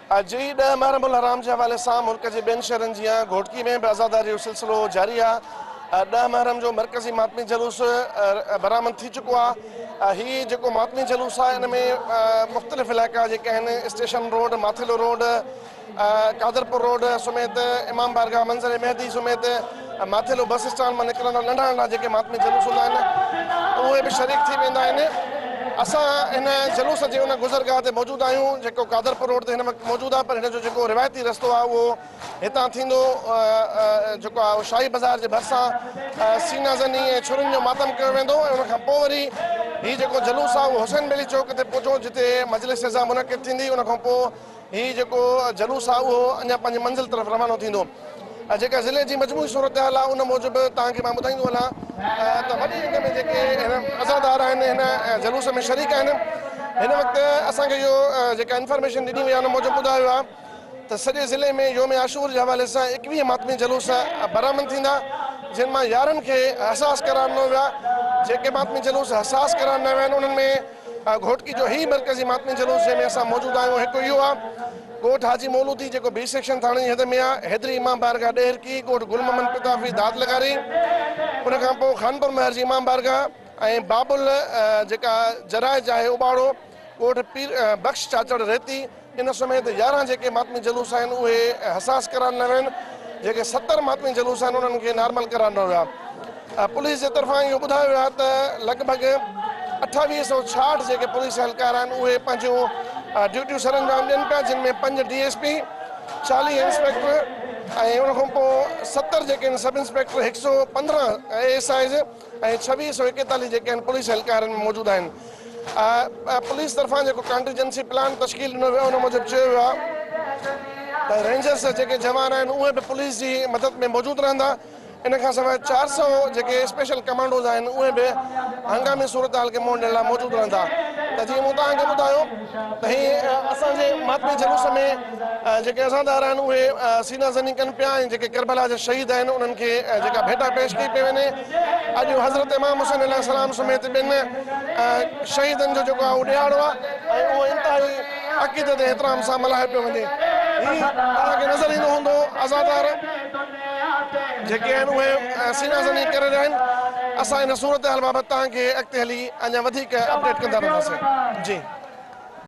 جي ڏهه محرم الحرام جي حوالي سان ملڪ جي ٻين شهرن جيان گهوٽڪي ۾ به عزاداري جو سلسلو جاري آهي. ڏهه محرم جو مرڪزي ماتمي جلوس برآمد ٿي چڪو آهي. هي جيڪو ماتمي جلوس آهي ان ۾ مختلف علائقا جيڪي آهن station road, Mathelo road, Qadirpur road سميت امام بارگاهه منظر مهدي سميت ماٿيلو بس اسٽانڊ مان نڪرندڙ ننڍا ننڍا جيڪي ماتمي جلوس هوندا آهن اهي به شريڪ ٿي ويندا آهن. اسان هن جلوس جي ان گذرگاهه تي موجود آهيون جيڪو قادرپور روڊ تي هن وقت موجود آهي پر هن جو جيڪو روايتي رستو آهي اهو هتان ٿيندو جيڪو آهي شاهي بازار جي ڀرسان سينا زني ۽ ڇرين جو ماتم ڪيو ويندو ۽ ان کان پوء وري هي جيڪو جلوس آهي اهو حسين ٻيلي چوڪ تي پهچو جتي مجلس عزا منعقد ٿيندي ان کان پوء هي جيڪو جلوس آهي اهو اڃا پنهنجي منزل طرف روانو ٿيندو. جيڪا ضلعي جي مجموعي صورتحال آهي ان موجب توهان کي مان ٻڌائيندو هلان ته وڏي انگ ۾ جيڪي هن عزادار آهن هن جلوس ۾ شريڪ آهن. هن وقت اسان کي اهو جيڪا انفارميشن ڏني وئي آهي ان موجب ٻڌايو ويو آهي ته سڄي ضلعي ۾ يوم عاشور جي حوالي سان 21 ماتمي جلوس برآمد ٿيندا جن مان 11 کي حساس قرار ڏنو ويو آهي. جيڪي ماتمي جلوس حساس قرار ڏنا ويا آهن انهن ۾ گهوٽڪي جو هي مرڪزي ماتمي جلوس جنهن ۾ اسان موجود آهيون هڪ اهو آهي ڳوٺ حاجي مولودي جيڪو بي سيڪشن ٿاڻي جي حد ۾ آهي، حيدري امام بارگاهه ڏهرڪي، ڳوٺ گل محمد پتافي داد لغاري، ان کان پوء خانپور مهر جي امام بارگاهه ۽ بابل جيڪا جرائج آهي اٻاڙو، ڳوٺ پير بخش چاچڙ ريتي، ان سميت 11 جيڪي ماتمي جلوس آهن اهي حساس قرار ڏنا ويا آهن، جيڪي 70 ماتمي جلوس آهن انهن کي نارمل قرار ڏنو ويو آهي. پوليس جي طرفان اهو ٻڌايو ويو آهي ته لڳ ڀڳ 2866 جيڪي پوليس اهلڪار آهن اهي پنهنجون ڊيوٽيون سرانجام ڏين پيا جن ۾ پنج ڊي ايس پي، 40 انسپيڪٽر ۽ ان کان پوء 70 جيڪي آهن sub inspector, 115 A S Is ۽ 2641 جيڪي آهن پوليس اهلڪار ان ۾ موجود آهن. پوليس طرفان جيڪو ڪانٽيجنسي پلان تشڪيل ڏنو ويو ان موجب چيو ويو آهي ته رينجرز جا جيڪي جوان آهن اهي به پوليس جي مدد ۾ موجود رهندا. ان کان سواء 400 جيڪي اسپيشل ڪمانڊوز آهن اهي به هنگامي صورتحال کي منهن ڏيڻ لاء موجود رهندا ته جيئن مون توهان کي ٻڌايو ته هي اسان جي ماتمي جلوس ۾ جيڪي عزادار آهن اهي سينا زني ڪن پيا ۽ جيڪي ڪربلا جا شهيد آهن انهن کي جيڪا ڀيٽا پيش ڪئي پئي وڃي اڄ حضرت امام حسين عليه السلام سميت ٻين شهيدن جو جيڪو آهي اهو ڏهاڙو آهي ۽ اهو انتهائي عقيدت ۽ احترام سان ملهايو پيو وڃي هي توهان کي نظر ايندو هوندو عزادار جيڪي آهن اهي سينا زني ڪري رهيا آهن اسان ان صورتحال بابت توهان کي اڳتي هلي اڃا وڌيڪ اپڊيٽ ڪندا رهنداسين جي.